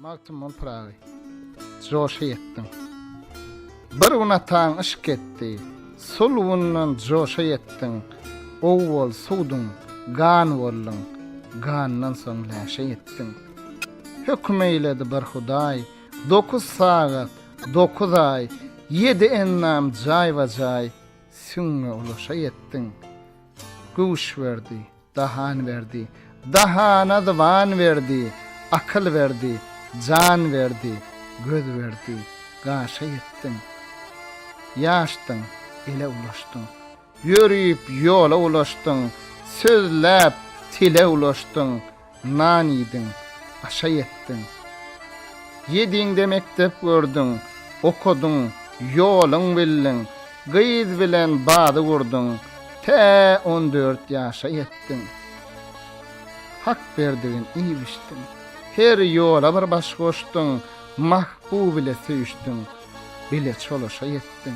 Magtymguly Pyragy, joşa ýetdiň. Bir gün ataň yşk etdi, Sulbundan joşa ýetdiň, Owwal suwduň, gan bolduň, Gandan soň läşe ýetdiň. Höküm eýledi bir Hudaý, Dokuz sagat, dokuz aý, Ýedi endam jaýba-jaý, Süňňe ulaşa ýetdiň. Güýç berdi, dahan berdi, Dahana zyban berdi, Akyl berdi, jan berdi, Göz berdi, gaşa ýetdiň. Ýaşdyň, ele ulaşdyň, Ýörüp ýola ulaşdyň, Sözläp tile ulaşdyň, Nan iýdiň, aşa ýetdiň. Ýediňde mekdep gördüň, Okadyň, ýoluň bildiň, Gyz bilen bazy gurduň, Tä on dört ýaşa ýetdiň. Hak berdigin iýip-içdiň, Her ýola bir baş goşduň, Mahbub ile söýüşdiň, Bile çolaşa ýetdiň.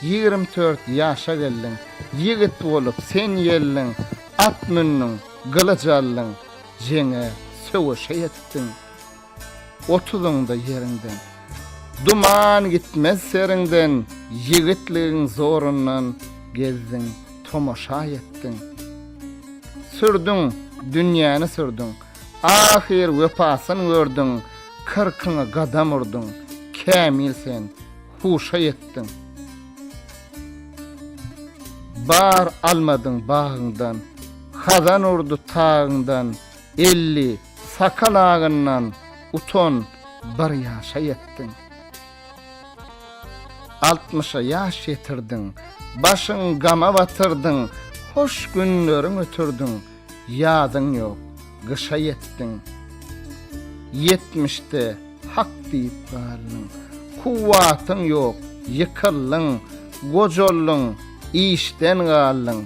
24 ýaşa geldiň, Ýigit bolup sen geldiň, At mündüň, gylyç aldyň, Jeňe, söweşe ýetdiň. Otuzyňda ýeriňden, Duman gitmez seriňden, Ýigitligiň zorundan Gezdiň, tomaşa ýetdiň. Sürdüň, dünýäni sürdüň, Ahyr wepasyn gördüň, Kyrkyňa gadam urduň, Kämil sen, huşa ýetdiň. Bar almadyň bagyňdan, Hazan urdy tagyňdan, 50 sakal agyndan, Utan, bir ýaşa ýetdiň. Altmyşa ýaş ýetirdiň, Başyň gama batyrdyň, Hoş günleriň ötürdiň, Ýazyň ýok, gyşa ýetdiň. Ýetmişde Hak diýip galdyň, Kuwwatyň ýok, ýykyldyň, Gojaldyň, işden galdyň,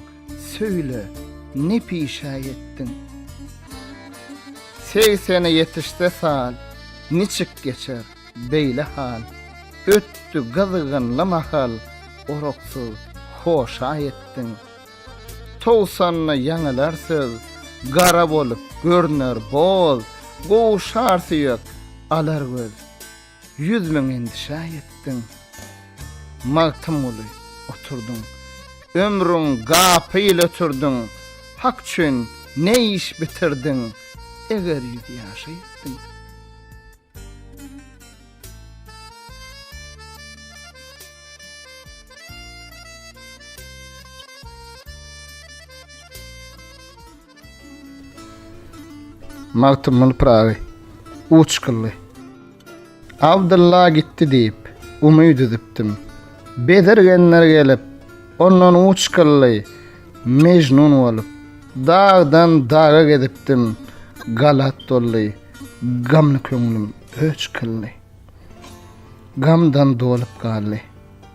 Söýle, ne pişä ýetdiň? Segsene ýetişse sal, Niçik geçer beýle hal? Ötdi gyzgynly mahal, Oraksyz hoşa ýetdiň. Togsanda ýaňylar söz, Gara bolup görner boz, Gowşar süýek, alar göz. 100000 endişä ýetdiň. Magtymguly, oturdyň. Ömrüň gapyl ötürdiň, Hak üçin ne iş bitirdiň, Eger ýüz ýaşa ýetdiň. Magtymguly Pyragy, Uç kyldy. Abdylla gitdi diýip, umyt üzüpdim. Bezirgenler gelip, ondan uç kyldy. Mejnun bolup, dagdan daga gezipdim. Galat doldy, gamly köňlüm öç kyldy. Gamdan dolup galdy,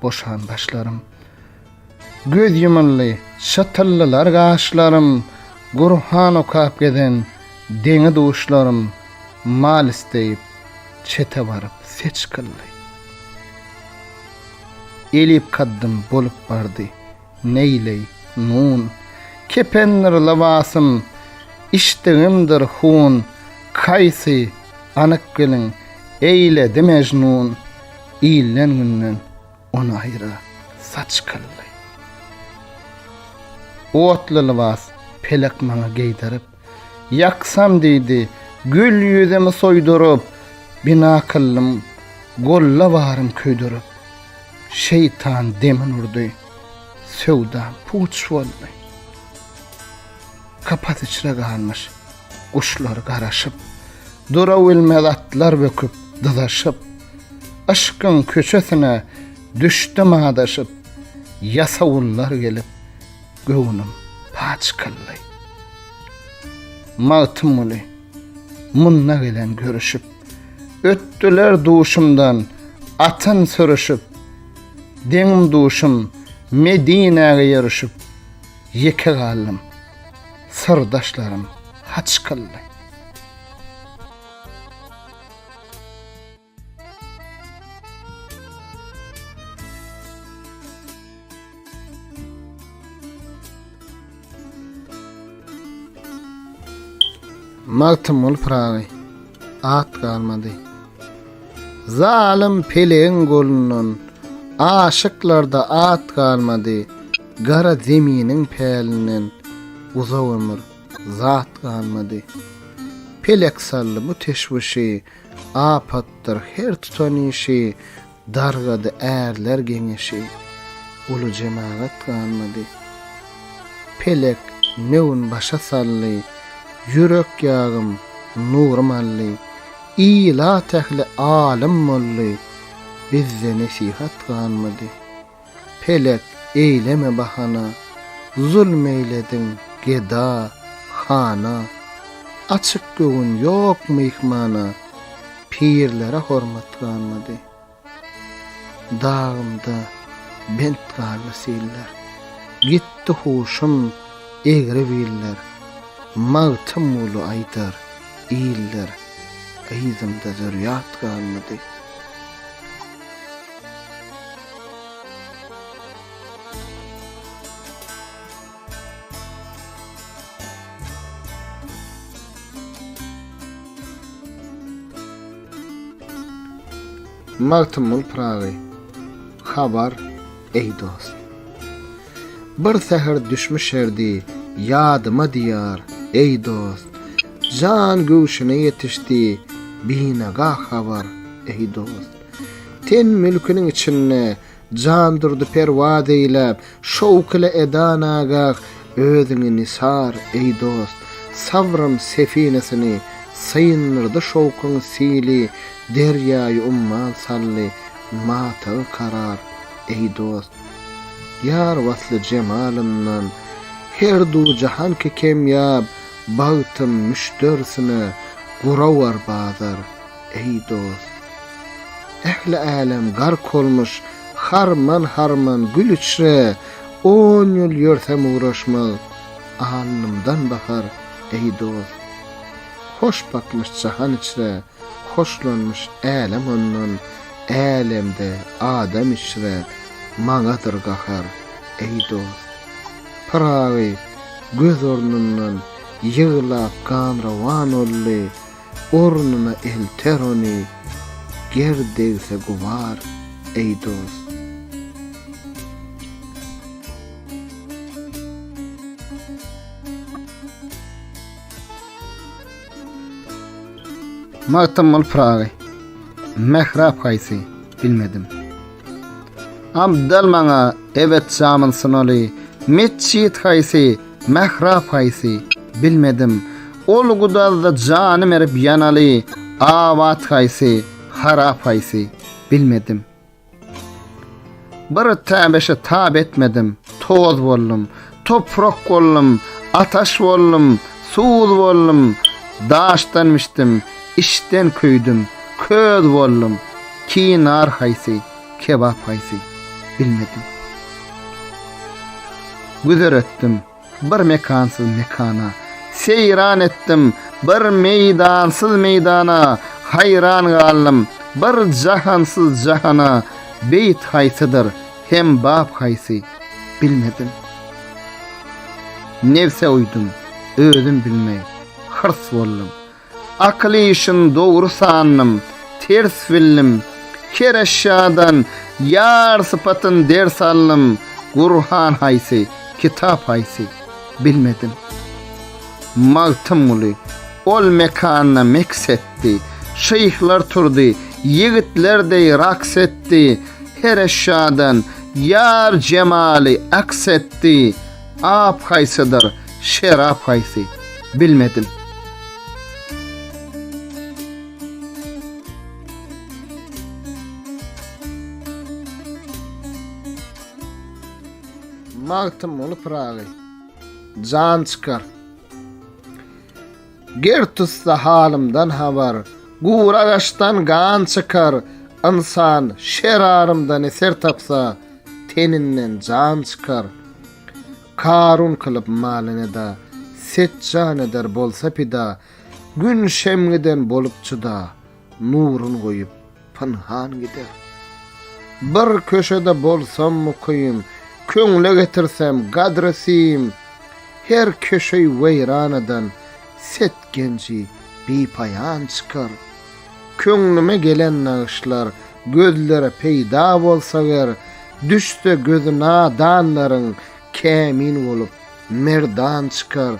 boşan başlarym. Göz ýumuldy, çytyldylar gaşlarym, Gurhan okap gezen deňi-duşlarym Mal isteýip, çete baryp seç kyldy. Elip kaddym bolup bardy, neýleý, nun. Kependir lybasym, içdigimdir hun, Kaýsy, anyk biliň, eýledi Mejnun, Ilden-günden Ony aýra saç kyldy. Otly lybas pelek maňa geýdirip, Ýaksam diýdi, gül ýüzümi soýduryp, Bina kyldym, golla barym köýdürip. Şeýtan demin urdy, söwdam puç boldy. Kapas içre galmyş, guşlar garaşyp, Durabilmez atlar böküp, dyzaşyp. Yşkyň köçesine düşdüm adaşyp, Ýasawullar gelip, göwnüm paç kyldy. Magtymguly, munda gelen görüşip, Ötdüler duşumdan atyn sürüşip, Deňim-duşum Medinäge ýörüşip, Ýeke galdym, syrdaşlarym haç kyldy. Magtymguly Pyragy. at galmady. Zalym pelegiň golundan, Aşyklarda at galmady, Gara zeminiň pälinden, Uzak ömür, zat galmady. Pelek saldy bu teşwüşi, Apatdyr her tutan işi, Dargady ärler geňeşi, Uly jemagat galmady. Pelek nöwün başa saldy, Ýürek ýagym, nurym aldy. Ilat ähli alym boldy, Bizde nesihat galmady. Pelek eýleme bahana, Zulm eýlediň geda, hana. Açyk göwün ýok myhmana, Pirlere hormat galmady. Dagymda bent galdy siller. Gitdi huşum, egri biller. Magtymguly aýdar, iller, Yzymda zürýat galmady. Magtymguly Pyragy, Habar, eý dost. Bir säher düşmüş erdi, ýadyma diýar, eý dost. Jan göwşüne ýetişdi, binagah habar, eý dost. Ten mülküniň içinde Jandurdy perwaz eýläp, Şowk ile eda nagah, Özüňi nisar, eý dost. Sabrym sefinesini Syndyrdy şowkuň sili, Derýaýy umman saldy, Matagy karar, eý dost. Ýar wasly jemalyndan, Her du jahan ki kemýab, Bagtym müşderisine Gurawar bazar, eý dost. Ähli älem gark olmuş, Harman-harman gül içre, On ýyl ýörsem ugraşmaz, Alnymdan bahar, eý dost. Hoş bakmyş jahan içre, Hoşlanmyş älem ondan, Älemde adam içre, Maňadyr gahar, eý dost. Pyragy göz ornundan, Ýyglap gan-rowan oldy, Ornuna elter ony, Ger degse gubar, eý dost. Magtymguly Pyragy, Mährap haýsy, bilmedim. Abdal maňa ebet jamyn sunaly, Metjit haýsy, mährap haýsy, bilmedim. Ol gudazda janym erip ýanaly, Abat haýsy, harap haýsy, bilmedim. Bir täbeşe tap etmedim, toz boldum, Toprak boldum, ataş boldum, suz boldum, Daşdan bişdim, içden köýdüm, köz boldum, Kinar haýsy, kebap haýsy, bilmedim. Güzer etdim bir mekansyz mekana, Seýran etdim bir meýdansyz meýdana, Haýran galdym bir jahansyz jahana, Beýt haýsydyr, hem bap haýsy, bilmedim. Nebse uýdum, özüm bilmeý, hyrs boldum. Akyl işin dogry sandym, ters bildim. Her eşýadan ýar sypatyn ders aldym, Gurhan haýsy, kitap haýsy, bilmedim. Magtymguly ol mekanda meks etdi, Şyhlar turdy, ýigitler deý raks etdi, Her eşýadan ýar jemaly aks etdi, Ap haýsydyr, şerap haýsy, bilmedim. Magtymguly Pyragy, Jan çykar. Ger tutsa halymdan habar, Gury agaçdan gan çykar, Ynsan şerarymdan eser tapsa, Teninden jan çykar. Karun kylyp malyn eda, Set jan eder bolsa pida, Gün şemgiden bolup jyda, Nurun goýup pynhan gider. Bir köşede bolsam mukym, Köňle getirsem gadry sim, Her köşeý weýranadan Set genji bipaýan çykar. Köňlüme gelen nagyşlar gözlere peýda bolsa ger, Düşse gözi nadanlaryň kämil bolup merdan çykar.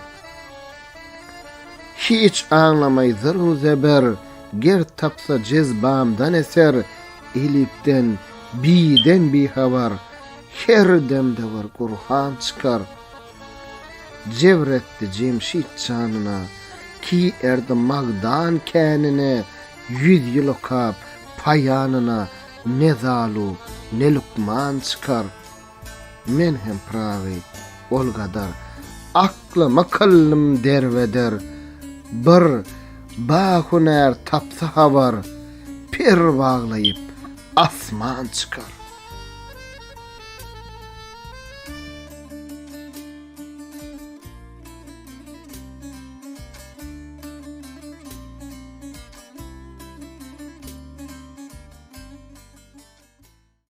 Hiç aňlamaý zyr-u-zeber, ger tapsa jezbamdan eser, Elipden, biden bihabar, her demde bir Gurhan çykar. Jebr etdi Jemşit janyna, ki erdi magdan känine, Ýüz ýyl okap, paýanyna ne zalu, ne lukman çykar. Men hem Pyragy, ol gadar, aklymy kyldym derbeder, Bir bahünär tapsa habar, per baglaýyp, asman çykar.